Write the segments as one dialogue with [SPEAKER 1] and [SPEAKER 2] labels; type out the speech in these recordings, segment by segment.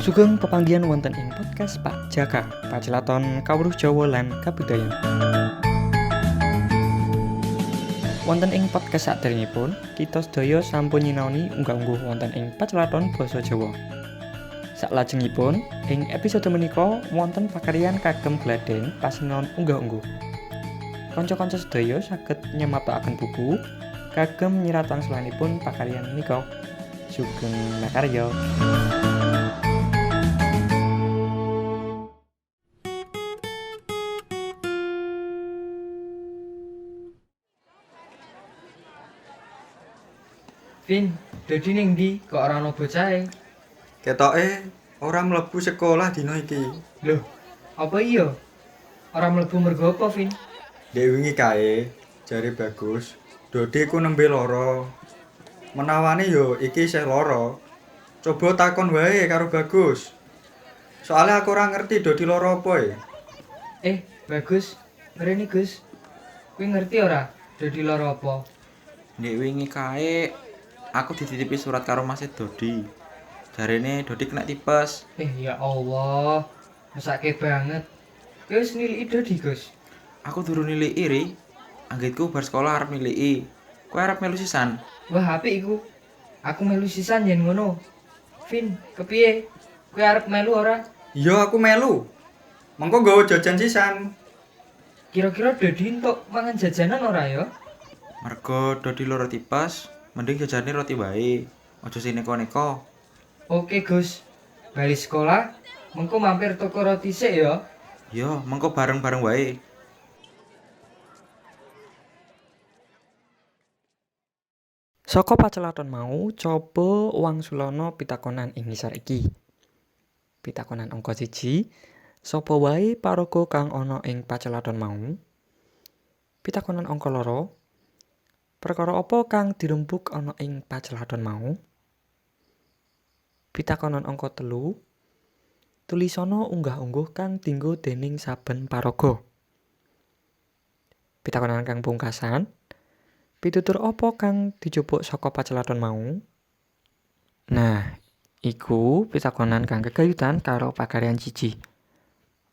[SPEAKER 1] Sugeng pepanggihan wonten ing podcast Pak Jaka, pacelaton kawruh Jawa lan kabudayan. Wonten ing podcast saderengipun, kita sedaya sampun nyinaoni unggah-ungguh wonten ing pacelaton basa Jawa. Saklajengipun, ing episode menika wonten pakaryan kagem gladhen pasinaon unggah-ungguh. Kanca-kanca sedaya saged nyemapakaken buku kagem nyerat wangsulanipun pakaryan menika. Sugeng makarya.
[SPEAKER 2] Vin, Dodi ning ndi? Kok ora ana bocahe?
[SPEAKER 3] Ketoke ora mlebu sekolah dina iki.
[SPEAKER 2] Loh, apa iya? Ora mlebu mergo apa, Vin?
[SPEAKER 3] Dek wingi kae, jare Bagus, Dodi ku nembe lara. Menawane yo iki isih lara. Coba takon wae karo Bagus. Soale aku ora ngerti Dodi lara apa e.
[SPEAKER 2] Bagus, ngrene Gus. Kowe ngerti ora Dodi lara apa?
[SPEAKER 4] Nek wingi kae aku dititipi surat karo Mas Dodi. Jarene Dodi kena tipes.
[SPEAKER 2] Ya Allah, mesake banget. Kowe wis niliki Dodi, Gus?
[SPEAKER 4] Aku durung niliki, Ri. Anggitku bar sekolah arep niliki. Kowe arep melu sisan?
[SPEAKER 2] Wah, apik iku. Aku melu sisan yen ngono. Vin, kepiye? Kowe arep melu ora?
[SPEAKER 3] Iya, aku melu. Mengko nggawa jajan sisan.
[SPEAKER 2] Kira-kira Dodi entuk mangan jajanan ora ya?
[SPEAKER 4] Mergo Dodi loro tipes, mending jajane roti wae. Aja sing neko-neko.
[SPEAKER 2] Oke, Gus. Bali sekolah, mengko mampir toko roti sik ya.
[SPEAKER 4] Yo, mengko bareng-bareng wae.
[SPEAKER 1] Saka pacelaton mau, coba wangsulana pitakonan ing ngisor iki. Pitakonan angka 1, sapa wae paraga kang ana ing pacelaton mau? Pitakonan angka 2, perkara apa kang dirembug ana ing pacelaton mau? Pitakonan angka 3, tulisana unggah-ungguh kang dinggo dening saben paraga. Pitakonan kang pungkasan, pitutur apa kang dijupuk saka pacelaton mau? Nah, iku pitakonan kang kegayutan karo pakaryan 1.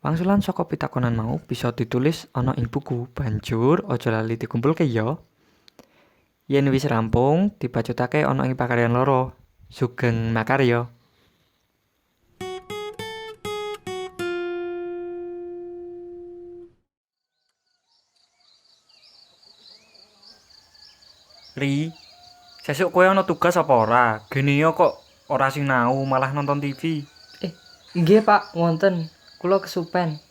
[SPEAKER 1] Wangsulan saka pitakonan mau bisa ditulis ana ing buku, banjur aja lali dikumpulke ya. Yen wis rampung, dibacutake ana ing pakaryan 2. Sugeng makarya. Ri, sesuk kowe ana tugas apa ora? Gene yo kok ora sinau malah nonton TV.
[SPEAKER 2] Nggih, Pak, wonten. Kula kesupen.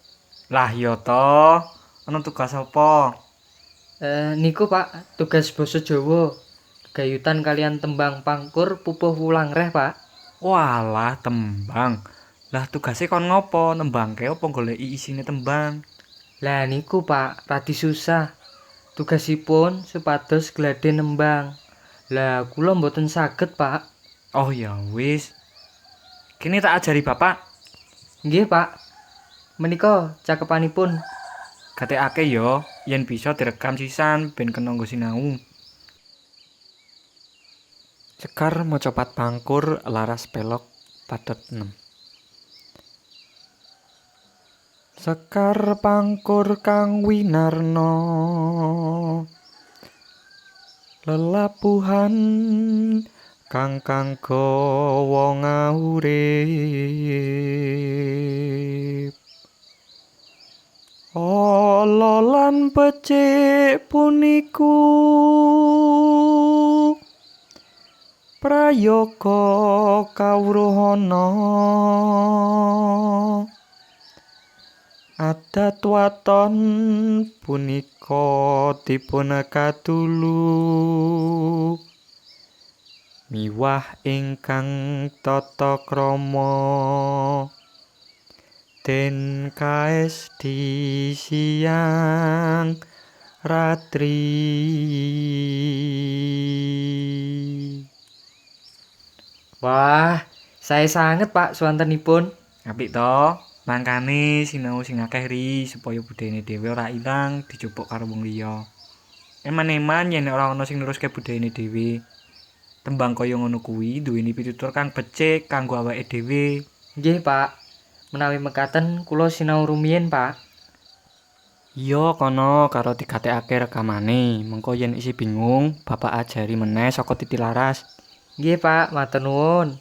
[SPEAKER 1] Lah ya to, ana tugas apa?
[SPEAKER 2] Niku Pak, tugas basa Jawa. Gayutan kalian tembang pangkur pupuh wulang reh, Pak.
[SPEAKER 1] Walah, tembang. Lah tugase kon ngopo? Nembangke apa goleki isine tembang?
[SPEAKER 2] Lah niku, Pak, radi susah. Tugasipun supados gladhen nembang. Lah kula mboten saged, Pak.
[SPEAKER 1] Oh ya wis. Kene tak ajari Bapak.
[SPEAKER 2] Nggih, Pak. Menika cakepanipun.
[SPEAKER 1] Gatekake ya, yen bisa direkam sisan ben kena nggo sinau. Sekar macapat pangkur laras pelok pathet 6. Sekar pangkur kang winarna, lelapuhan kang kang gawa ngaurip. Ala lan becik puniku prayoga kawruhana, adat waton punika dipun katulu miwah ingkang tata krama den kaesti siang ratri.
[SPEAKER 2] Wah, saya sanget Pak suwantenipun.
[SPEAKER 1] Apik to? Mangkane sinau sing akeh, Ri, supaya budayane dhewe ora ilang dijupuk karo wong liya. Eman-eman yen ora ana sing neruske budayane dhewe. Tembang kaya ngono kuwi duweni pitutur kang becik kanggo awake dhewe.
[SPEAKER 2] Nggih, Pak. Menawi mekaten kula sinau rumiyin, Pak.
[SPEAKER 1] Iya kono karo digatekake rekamane. Mengko yen isih bingung, bapak ajari meneh saka titilaras.
[SPEAKER 2] Nggih, Pak, matur nuwun.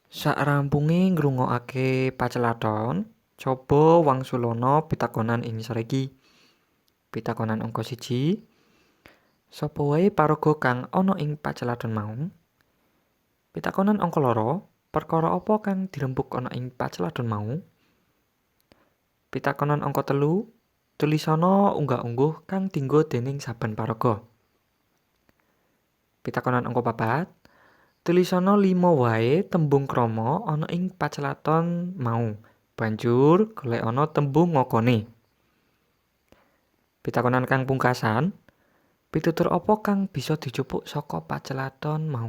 [SPEAKER 1] Sakrampunge ngrungokake pacelathon, coba wangsulana pitakonan ing ngisor iki. Pitakonan angka 1. Sapa wae paraga kang ana ing pacelathon mau? Pitakonan angka 2. Perkara apa kang dirembuk ana ing pacelathon mau? Pitakonan angka 3. Tulisana unggah-ungguh kang dinggo dening saben paraga. Pitakonan angka 4. Tulisana 5 wae tembung krama ana ing pacelathon mau. Banjur golekana tembung ngakone. Pitakonan kang pungkasan, pitutur apa kang bisa dijupuk saka pacelathon mau?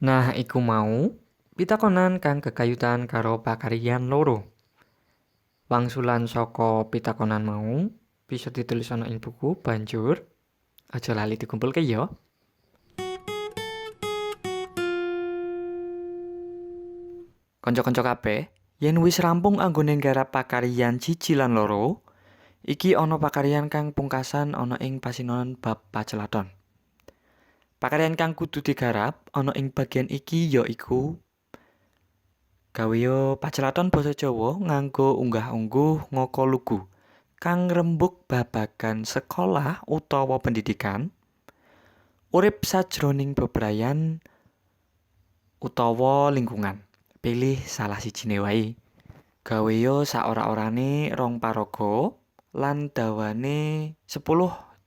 [SPEAKER 1] Nah, iku mau pitakonan kang gegayutan karo pakaryan loro. Wangsulan saka pitakonan mau bisa ditulis ana ing buku, banjur aja lali dikumpulke ya. Kanca-kanca kabeh, yen wis rampung anggone nggarap pakaryan 1 lan 2, iki ana pakaryan kang pungkasan ana ing pasinaon bab pacelathon. Pakaryan kang kudu digarap ana ing bagian iki ya iku gaweya pacelathon basa Jawa nganggo unggah-ungguh ngaka lugu kang ngrembug babagan sekolah utawa pendidikan, urip sajroning bebrayan utawa lingkungan. Pilih salah sijine wae. Gaweya saora-orane 2 paraga lan dawane 10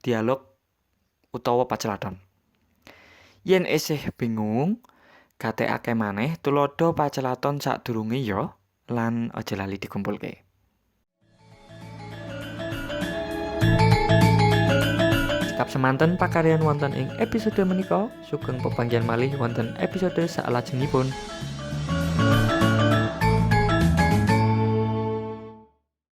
[SPEAKER 1] dialog utawa pacelathon. Yen isih bingung, gatekake maneh tuladha pacelathon sadurunge ya, lan aja lali dikumpulke. Cekap semanten pakaryan wonten ing episode menika, sugeng pepanggihan malih wonten episode saklajengipun.